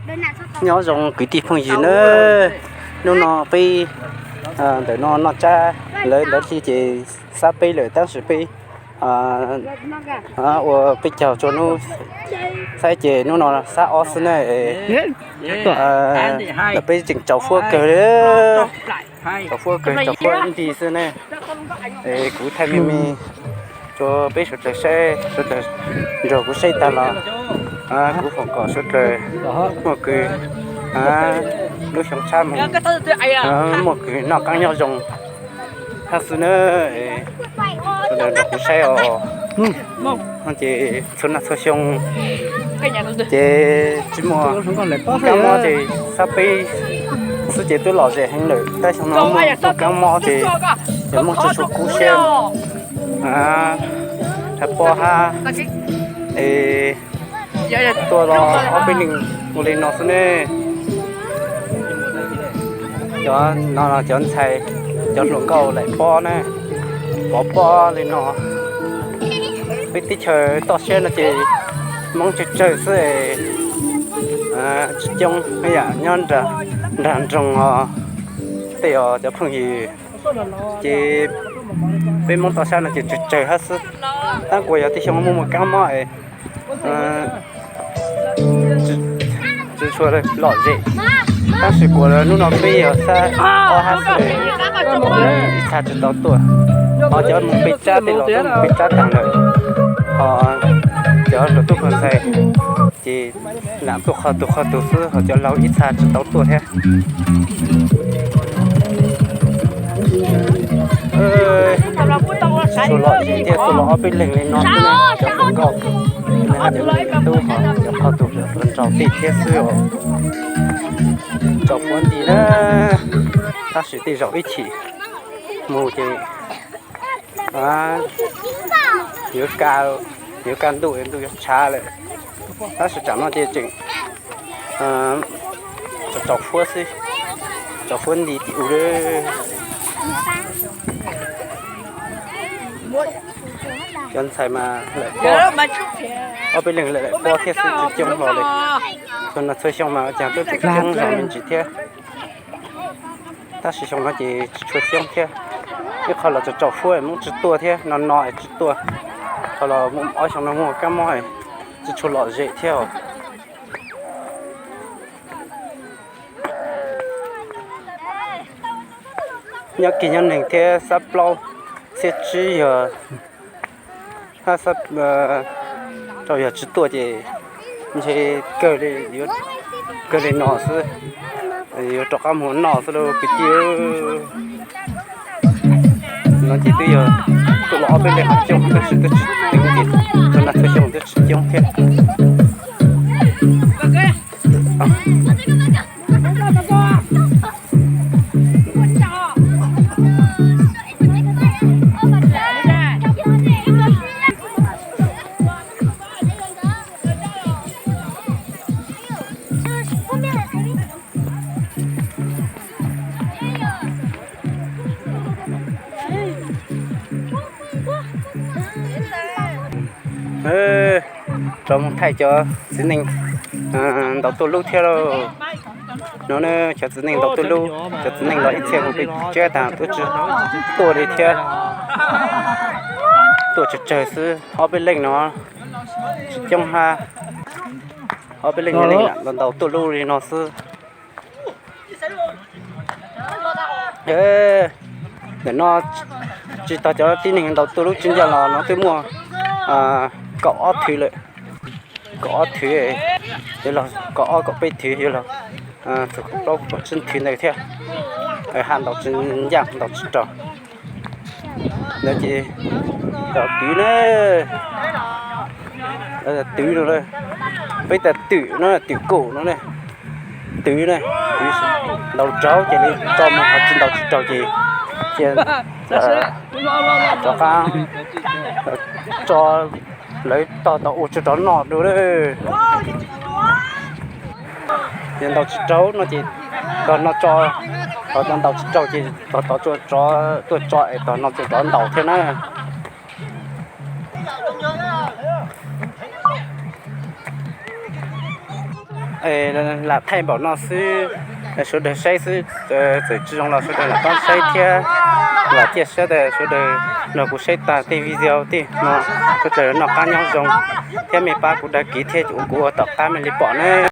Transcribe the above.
Nyob zoo kwv tij phooj ywg na, hnub no peb ntawm no noj tsab lawv ntawd hli ces xab peb lawm tab sis peb ua peb caug tso hnub xab ces hnub no xab ob xwb na. Peb tseem tsaus fuab kawg li, tsaus fuab kawg, tsaus fuab ib nti xwb ne. Kuv thaij me me rau peb sawv daws saib, sawv daws nrog kuv saib tag los kuv foom kom sawv daws muaj kws lub xyoo tshab mus muaj kws noj qab nyob zoo hab xwb na. Sawv daws nrog kuv saib os. Ces txhua nag txhua xyoo ces tsis muaj kab mob ces xab peb xwb ces twb lom zem heev lawm, tab xyoo no muaj kab mob ces yog muaj tsis tshua kub siab, pob hab es tuaj los ob peb leeg ua li no xwb ne. Cov no cov ntxhais, cov hluas nkauj laim pob na, pov pob li no. Peb teb chaws toj siab no ces Hmoob tsawg tsawg xwb, tsis coob ib yam nyob nram nroog os. Tej os cov phooj ywg, ces peb Hmoob toj siab no ces tsawg tsawg hab xwb. Tab kuas yog tej xyoo muaj muaj kab mob es tsis tshua lom zem, tab sis kuas hnub no peb yog xab ob hab xwb, ib txha tsis tau tuaj. Ho cov mus pem tsab tej los twb mus pem tsab taag lawm, ho cov hluas tub hluas ntxhais ces lam tuaj qhov tug qhov tug xwb, ho cov laus ib txha tsis tau tuaj thiab. Tsis tshua lom zem thiab, tuaj los ob peb leeg li no xwb na, cov hluas nkauj, cov tub ho cov qhov tug los nraug tej thiab xwb os. Tsaus fuab nti na, tab sis tej zaum ib chim mus ces yuav kaj ntuj, ntuj yuav tshav lawm, tab sis tsam no ces tseem tsaus fuab xwb, tsaus fuab nti tim ub. Cov ntxhais mas lawm pob, ob peb leeg lawm lawm pob thiab xwb, tsis coob hlo li. Txhua no txhua xyoo mas ua caag tuaj tseem coob zog me ntsis thiab, tab sis xyoo no ces tsis tshua coob thiab. Ib qho los tsaus tsaus fuab Hmoob tsis tuaj thiab, no no es tsis tuaj, qhov los ob xyoo no muaj kab mob tsis tshua lom zem thiab os. Nyob kig nyob neeg thiab xab plaub xiab tsib yog, hab xab rau yog tsis tuaj ces ntshe kawg li, kawg li no xwb, yuav rov qab mus noj xwb lauj kwv tij. No ces twb yog tuaj los ob peb leeg ho coob tab sis twb tsis teev ces txhua nag txhua xyoo twb tsis coob thiab. Rov mus thaij cov txiv neej ntaus tuj lub thiab lauj. No ne cov txiv neej ntaus tuj lub, cov txiv neej los ib txhia mus pem tsab taag tuaj tsis tuaj li thiab. Tuaj tsawg tsawg xwb, ob peb leej no tsis coob hab. Ob peb leej no los ntaus tuj lub li no xwb. Ntawm no tsis tog cov tib neeg ntaus tuj lub tsis ncaj los no twb muaj kaum ob thwv lawm. Kaum ob thwv, yuav los kaum ob kaum peb thwv, yuav los txug kaum plaub kaum tsib thwv ntawd thiab. Ha ntaus tsis ncaj ntaus tsis raug. Ntawd ces twv na, twv no, peb tas twm no, twm kaum no ne, twv ne, twv ntaus raug ces li tso mus, ho tsis ntaus tsis raug ces cia rov qab tso lawv tog ntaus ua tso rov noj dua lawm. Yog ntaus tsis raug no ces tog no tso, tog ntaus tsis raug ces tog tod tuaj tso es tog no tsuas rov ntaus thiab na. Lam thaij npaum no xwb, sawv daws saib xwb, txawm tsis zoo los sawv daws lam pab saib thiab. Vam thiab sawv daws, sawv daws nrog kuv saib tas tej video tej no, sawv daws noj qab nyob zoo thiab mej pab kuv dag kiv thiab ua kuv ua tom qab mej li pom na.